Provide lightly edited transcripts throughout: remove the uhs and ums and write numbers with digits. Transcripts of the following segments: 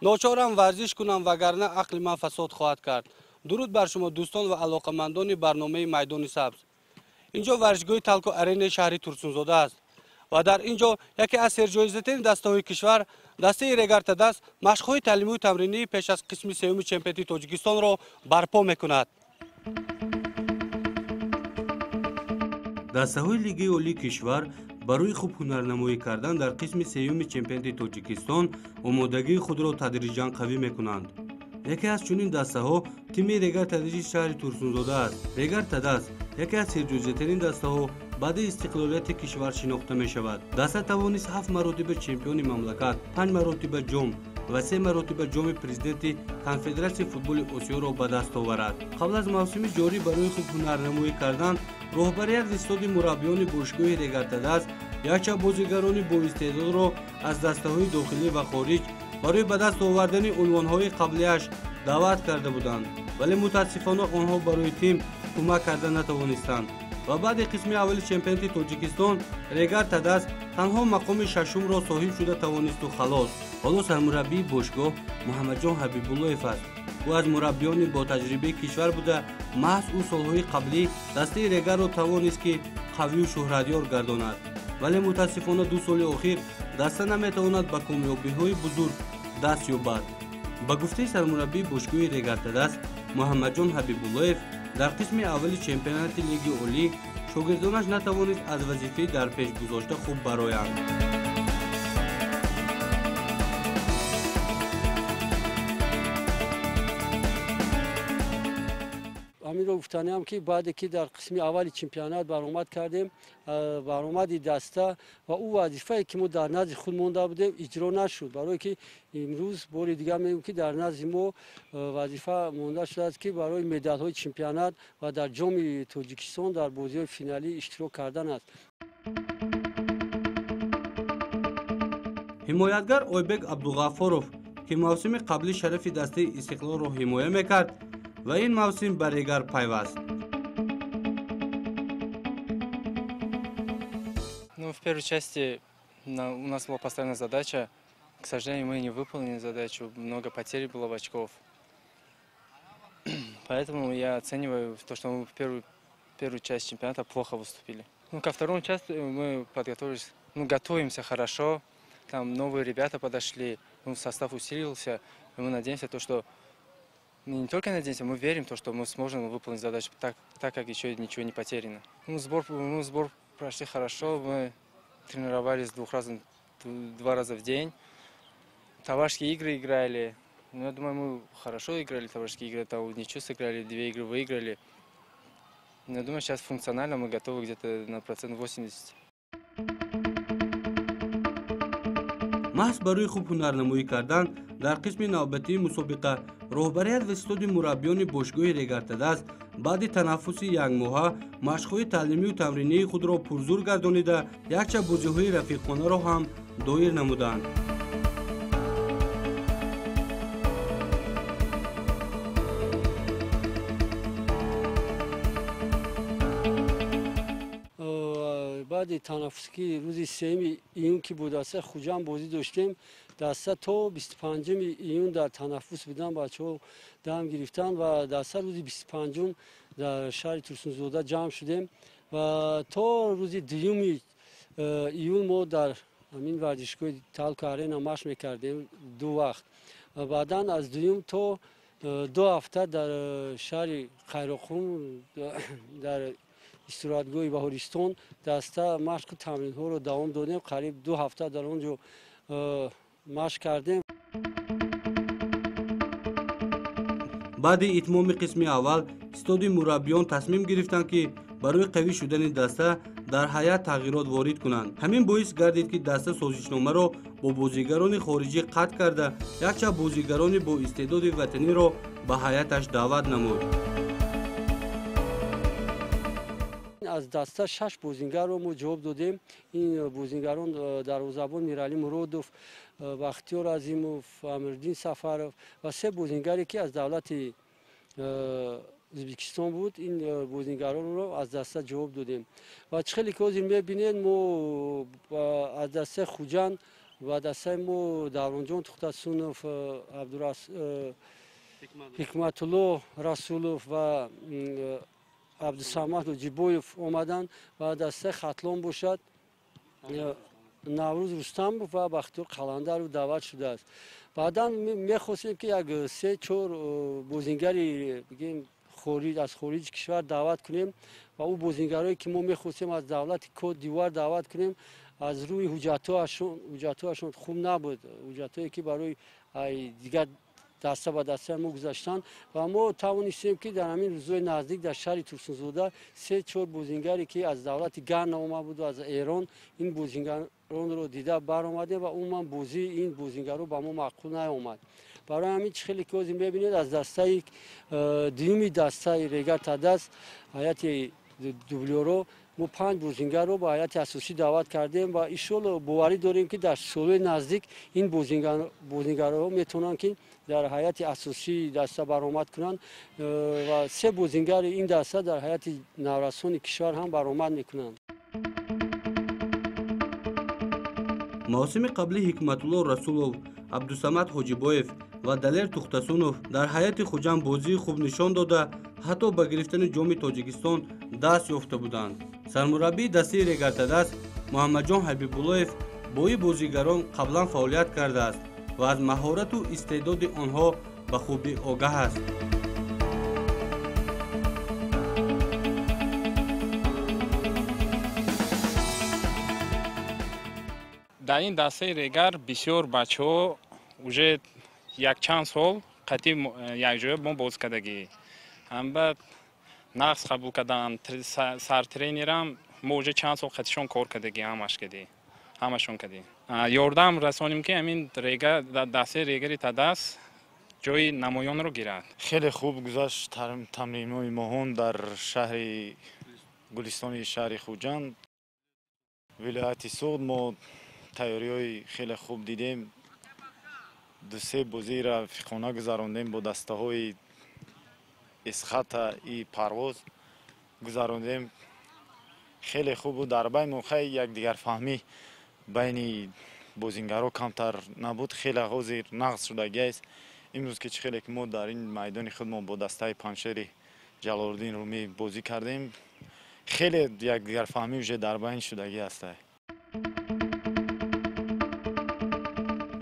Ночорам варзиш кунам, вагарна ақли ман фасод хоҳад кард. Дуруд бар шумо, дӯстон ва алоқамандони барномаи Майдони сабз. Инҷо варзишгоҳи Талко Аренаи шаҳри Турсунзода аст ва дар ин ҷо яке аз серҷоизатарин дастаҳои кишвар, дастаи Регар-ТадАЗ, машқҳои таълимию тамринии пеш аз қисми сеюми чемпионати Тоҷикистонро барпо мекунад. Дастаҳои Лигаи Олии кишвар барои хуб ҳунарнамоӣ кардан дар қисми сеюми чемпионати Тоҷикистон омодагии худро тадриҷан қавӣ мекунанд. Яке аз чунин дастаҳо тими Регар-ТадАЗи шаҳри Турсунзода аст. Регар-ТадАЗ яке аз серҷоизатарин дастаҳо баъди истиқлолияти кишвар шинохта мешавад. Даста тавонист 7 маротиба чемпиони мамлакат, 5 маротиба ҷом ва 3 маротиба ҷоми президенти Конфедератсияи футболи Осиёро ба даст оварад. Қабл аз мавсими ҷорӣ барои хуб ҳунарнамоӣ кардан роҳбарият истоди мураббиёни бошгоҳи Регар-ТадАЗ якчанд бозигарони боистеъдодро аз дастаҳои дохилӣ ва хориҷ барои ба даст овардани унвонҳои қаблиаш даъват карда буданд, вале мутаассифона онҳо барои тим кӯмак карда натавонистанд ва баъди қисми аввали чемпионати Тоҷикистон Регар-ТадАЗ танҳо мақоми шашумро соҳиб шуда тавонисту халос. Ҳоло сармураббии бошгоҳ Муҳаммадҷон Ҳабибуллоев аст. Ӯ аз мураббиёни ботаҷрибаи кишвар буда, маҳз ӯ солҳои қаблӣ дастаи Регарро тавонист, ки қавию шӯҳратёр гардонад, вале мутаассифона 2 соли охир даста наметавонад ба комёбиҳои бузург даст ёбад. Ба гуфтаи сармураббии бошгоҳи Регар-ТадАЗ Муҳаммадҷон Ҳабибуллоев, дар қисми аввали чемпионати Лиги Олӣ шогирдонаш натавонист аз вазифаи дар пеш гузошта хуб бароянд. Ҳаминро гуфтаниам, ки баъде ки дар қисми аввали чемпионат баромад кардем, баромади даста ва ӯ вазифае ки мо дар назди худ монда будем, иҷро нашуд. Барое ки имрӯз бори дигар мегӯем, ки дар назди мо вазифа монда шудааст, ки барои медалҳои чемпионат ва дар ҷоми Тоҷикистон дар бозиҳои финалӣ иштирок кардан аст. Ҳимоятгар Ойбек Абдуғаффоров, ки мавсими қаблӣ шарафи дастаи Истиқлолро ҳимоя мекард ва ин мавсим ба Регар пайваст. Ну, в первой части у нас была поставлена задача. К сожалению, мы не выполнили задачу, много потерь было в очков. Поэтому я оцениваю то, что мы в первую часть чемпионата плохо выступили. Ну, ко второму части мы подготовились, ну, готовимся хорошо. Там новые ребята подошли, ну, состав усилился. И мы надеемся, то, что мы не только надеемся, мы верим в то, что мы сможем выполнить задачу так, как еще ничего не потеряно. Ну, сбор прошли хорошо, мы тренировались 2 раза в день. Товарищеские игры играли. Ну, я думаю, мы хорошо играли товарищеские игры, там ничего сыграли, 2 игры выиграли. Но я думаю, сейчас функционально мы готовы где-то на 80%. Маҳз барои хуб ҳунарнамоӣ кардан дар қисми навбатии мусобиқа роҳбарият ва истоди мураббиёни бошгоҳи Регар-ТадАЗ баъди танаффуси якмоҳа машқҳои таълимию тамринии худро пурзур гардонида, якчанд бозиҳои рафиқонаро ҳам доир намуданд. Баъди танаффус, ки рӯзи 3 июн ки буд, даста Хуҷанд бозӣ доштем. Даста то 25 июн дар танаффус будан, бачаҳо дам гирифтанд ва даста рӯзи 25 дар шаҳри Турсунзода ҷамъ шудем ва то рӯзи 2 июн мо дар ҳамин варзишгоҳи Талко Арена машқ мекардем 2 вақт. Баъдан аз 2 то 2 ҳафта дар шаҳри Қайроққум дар истироҳатгоҳи Баҳористон даста машқу тамринҳоро давом додем. Қариб 2 ҳафта дар он ҷо машқ кардем. Баъди итмоми қисми аввал истоди мураббиён тасмим гирифтанд, ки барои қавӣ шудани даста дар ҳайат тағйирот ворид кунанд. Ҳамин боис гардид, ки даста созишномаро бо бозигарони хориҷӣ қатъ карда, якчанд бозигарони боистеъдоди ватаниро ба ҳайаташ даъват намуд. Аз даста 6 бозингарро мо ҷавоб додем. Ин бозингарон дарвозабон Миралӣ Муродов, Бахтиёр Азимов, Амирдин Сафаров ва 3 бозингаре, ки аз давлати Ӯзбекистон буд, ин бозингаронро аз даста ҷавоб додем. Ва чӣ хеле ки ҳозир мебинед, мо аз дастаи Хуҷанд Ва дастаи мо Давронҷон Тухтасунов, Ҳикматулло Расулов ва Абдусамад Ҳоҷибоев омаданд ва дастаи Хатлон бошад Наврӯз Рустамов ва Бахтиёр Қаландаров даъват шудааст. Баъдан мехостем ки як 3-4 бозингари бигем аз хориҷи кишвар даъват кунем ва ӯ бозингарое ки мо мехостем аз давлати Кот д'Ивуар даъват кунем, аз рӯи ҳуҷҷатҳояшон хуб набуд, ҳуҷҷатҳое ки барои дигар даста ба дастаи мо гузаштанд ва мо тавонистем ки дар ҳамин рӯзҳои наздик дар шаҳри Турсунзода 3-4 бозингаре ки аз давлати Гана омада буд ва аз Эрон, ин бозингаронро дида баромадем ва умуман бозии ин бозингарро ба мо маъқул наомад. Барои ҳамин чӣ хеле ки ҳозир мебинед, аз дастаи дуюми дастаи Регар Тадаз ҳайати дублёро мо 5 бозингарро ба ҳайати асосӣ даъват кардем ва иншоалло боварӣ дорем ки дар солҳои наздик ин бозингарҳо метавонанд ки дар ҳайати асосии даста баромад кунанд ва 3 бозингари ин даста дар ҳайати наврасони кишвар ҳам баромад мекунанд. Мавсими қабли Ҳикматулло Расулов, Абдусамад Ҳоҷибоев ва Далер Тухтасунов дар ҳайати Хуҷанд бозии хуб нишон дода, ҳатто ба гирифтани ҷоми Тоҷикистон даст ёфта буданд. Сармураббии дастаи Регар-ТадАЗ Муҳаммадҷон Ҳабибуллоев бо ин бозигарон қаблан фаъолият кардааст ва аз маҳорату истеъдоди онҳо ба хубӣ огаҳ аст. Дар ин дастаи Регар бисёр бачаҳо уже якчанд сол қатъи якҷоя мо боз кардагӣ. Ҳамба нақс қабул карданд, сартренерам мо уже чанд сол қатъишон кор кардагӣ, ҳамашон кардӣ. Ёрдам расонем ки ҳамин дастаи Регари ТадАЗ ҷои намоёнро гирад. Хеле хуб гузашт тамринҳои моҳон дар шаҳри Гулистони шаҳри Хуҷанд, вилояти Суғд. Мо тайёриҳои хеле хуб дидем. 2-3 бозии рафиқона гузарондем бо дастаҳои Исхата и Парвоз гузарондем. Хеле хуб буд. Дар байни мо хай якдигарфаҳмӣ байни бозингарҳо камтар набуд. Хеле ҳозир нағз шудагиаст. Имрӯз ки чӣ хеле ки мо дар ин майдони худмон бо дастаи Панҷшери Ҷалолиддин Румӣ бозӣ кардем, хеле якдигарфаҳмӣ уже дар байн шудагӣ аст.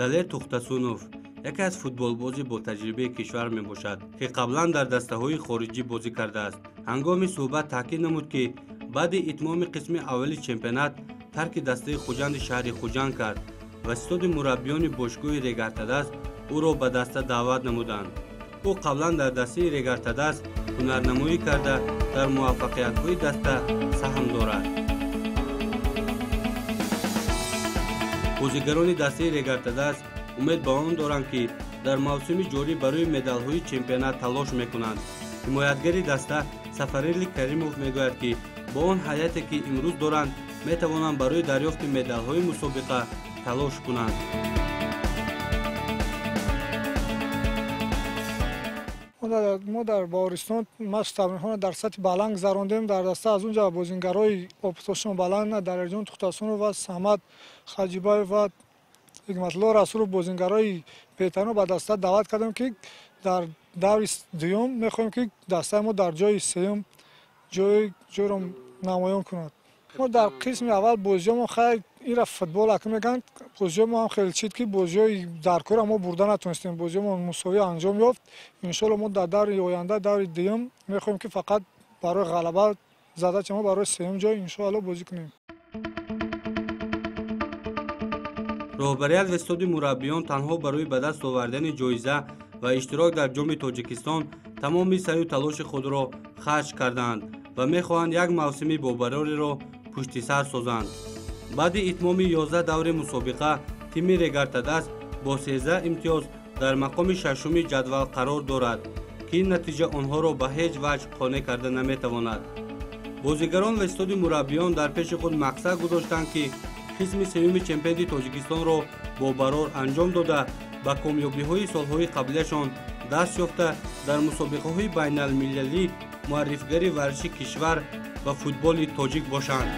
Далер Тухтасунов яке аз футболбози бо таҷрибаи кишвар мебошад, ки қаблан дар дастаҳои хориҷӣ бозӣ кардааст. Ҳангоми суҳбат таъкид намуд, ки баъди итмоми қисми аввали чемпионат тарки дастаи Хуҷанди шаҳри Хуҷанд кард ва ситоди мураббиёни бошгоҳи Регар-ТадАЗ ӯро ба даста даъват намуданд. Ӯ қаблан дар дастаи Регар-ТадАЗ ҳунарнамоӣ карда, дар муваффақиятҳои даста саҳм дорад. Бозигарони дастаи Регар-ТадАЗ умед ба он доранд, ки дар мавсими ҷорӣ барои медалҳои чемпионат талош мекунанд. Ҳимоятгари даста Сафарили Каримов мегӯяд, ки бо он ҳайате ки имрӯз доранд, метавонанд барои дарёфти медалҳои мусобиқа талош кунанд. Мо дар Баҳористон машқ тамринҳоро дар сатҳи баланд гузарондем. Дар даста аз он ҷо бозингарҳои обтошон баланд, Далерҷон Тухтасунов ва Самад Хаҷибаев ва Ҳикматулло Расулов бозингарҳои беҳтаринро ба даста даъват кардем, ки дар даври дуюм мехоҳем, ки дастаи мо дар ҷои сеюм ҷойро намоён кунад. Мо дар қисми аввал бозиҳомо хайр ира футбол акн мегӯянд, бозиҳои мо ҳам хеле чид, ки бозиҳои даркора мо бурда натонистем, бозиҳомо мусовӣ анҷом ёфт. Иншоалло мо дар даври оянда, даври дуюм мехоҳем, ки фақат барои ғалаба зада мо барои сеюм ҷой иншоалло бозӣ кунем. Роҳбарият ва истоди мураббиён танҳо барои ба даст овардани ҷоиза ва иштирок дар ҷоми Тоҷикистон тамоми саъю талоши худро харҷ карданд ва мехоҳанд як мавсими бобарориро пушти сар созанд. Баъди итмоми 11 даври мусобиқа тими Регар-ТадАЗ бо 13 имтиёз дар мақоми шашуми ҷадвал қарор дорад, ки ин натиҷа онҳоро ба ҳеҷ ваҷҳ қонеъ карда наметавонад. Бозигарон ва истоди мураббиён дар пеши худ мақсад гузоштанд, ки қисми сеюми чемпионати Тоҷикистонро бо барор анҷом дода, ба комёбиҳои солҳои қаблияшон даст ёфта, дар мусобиқаҳои байналмилалӣ муаррифгари варзиши кишвар ва футболи тоҷик бошанд.